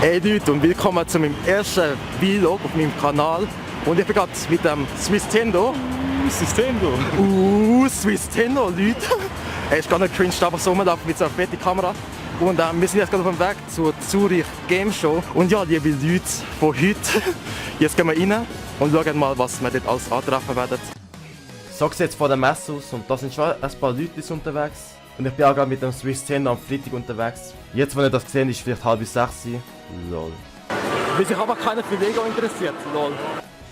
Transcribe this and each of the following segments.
Hey Leute und willkommen zu meinem ersten Vlog auf meinem Kanal. Und ich bin gerade mit dem Swissstendo. Swissstendo, Leute. Er ist gar nicht cringe, aber so rumlaufen mit so einer fetten Kamera. Und wir sind jetzt gerade auf dem Weg zur Zurich Game Show. Und ja, liebe Leute von heute, jetzt gehen wir rein und schauen mal, was wir dort alles antreffen werden. So sieht es von der Messe aus und da sind schon ein paar Leute unterwegs. Und ich bin auch gerade mit dem Swissstendo am Freitag unterwegs. Jetzt, wenn ihr das gesehen ist, vielleicht 5:30. Lol. Weil sich aber keiner für Lego interessiert. Lol.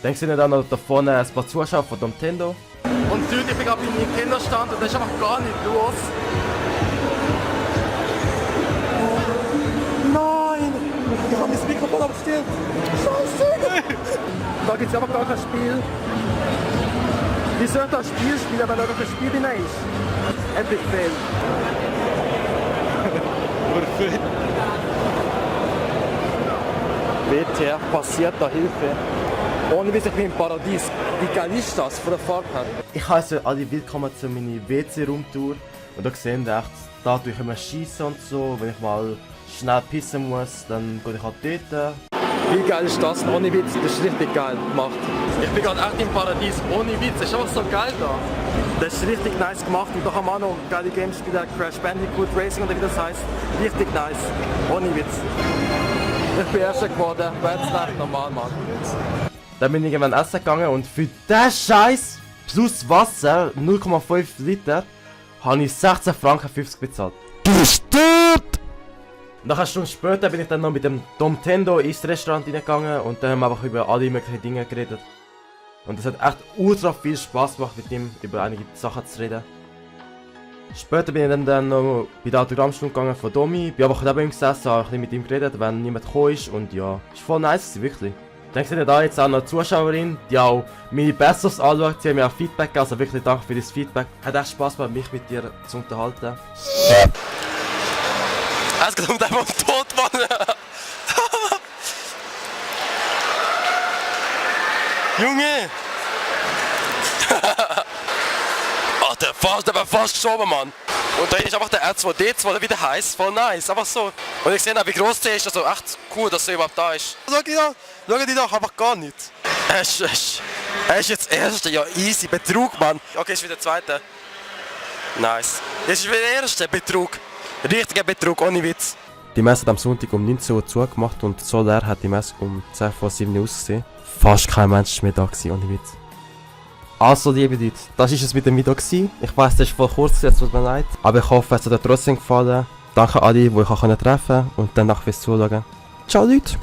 Dann sehen wir dann noch da vorne ein paar Zuschauer von Nintendo. Und Leute, ich bin gerade beim Nintendo-Stand und da ist einfach gar nicht los. Nein! Ich habe das Mikrofon abgestellt. Scheiße! Da gibt es einfach gar kein Spiel. Wie soll das Spiel spielen, wenn da gar kein Spiel drin ist? Epic Fail. WTF, passiert da Hilfe. Ohne wie ich bin im Paradies. Wie geil ist das von der Farbe her? Ich heiße alle willkommen zu meiner WC-Roomtour. Und da sehen wir echt, da tue ich immer schießen und so. Wenn ich mal schnell pissen muss, dann gehe ich halt dort. Wie geil ist das? Ohne Witz, das ist richtig geil gemacht. Ich bin gerade echt im Paradies, ohne Witz, das ist einfach so geil da. Das ist richtig nice gemacht und da kann man auch noch geile Games spielen, Crash Bandicoot Racing oder wie das heißt. Richtig nice, ohne Witz. Ich bin Erster geworden, wäre jetzt nicht normal, Mann. Dann bin ich irgendwann essen gegangen und für den Scheiß plus Wasser, 0,5 Liter, habe ich 16,50 Franken bezahlt. Gestört! Nach einer Stunde später bin ich dann noch mit dem Nintendo ins Restaurant reingegangen und dann haben wir einfach über alle möglichen Dinge geredet. Und es hat echt ultra viel Spaß gemacht, mit ihm über einige Sachen zu reden. Später bin ich dann noch bei der Autogrammstunde gegangen von Domi, bin einfach neben ihm gesessen, habe ein bisschen mit ihm geredet, wenn niemand gekommen ist und ja, ist voll nice, wirklich. Dann seht ihr da jetzt auch noch eine Zuschauerin, die auch meine Besseres anschaut, sie haben mir auch Feedback gegeben, also wirklich danke für das Feedback. Hat echt Spaß gemacht, mich mit dir zu unterhalten. Es geht um den Tod, Mann! Junge! Der war fast geschoben, Mann! Und da ist einfach der R2D2, der wieder heißt, voll nice, einfach so. Und ich sehe auch, wie groß der ist, also echt cool, dass er überhaupt da ist. Schau die da, einfach gar nicht. Er ist jetzt Erster, ja easy, Betrug, Mann. Okay, ist wieder Zweiter. Nice. Jetzt ist wieder der Erste, Betrug. Richtiger Betrug, ohne Witz. Die Messe hat am Sonntag um 19 Uhr zugemacht und so leer hat die Messe um 10 vor 7 Uhr ausgesehen. Fast kein Mensch mehr da gewesen, ohne Witz. Also liebe Leute, das war es mit dem Video gewesen. Ich weiss, das ist voll kurz, jetzt tut mir leid. Aber ich hoffe, es hat euch trotzdem gefallen. Danke an alle, die ich treffen konnte und danach fürs Zuschauen. Ciao Leute!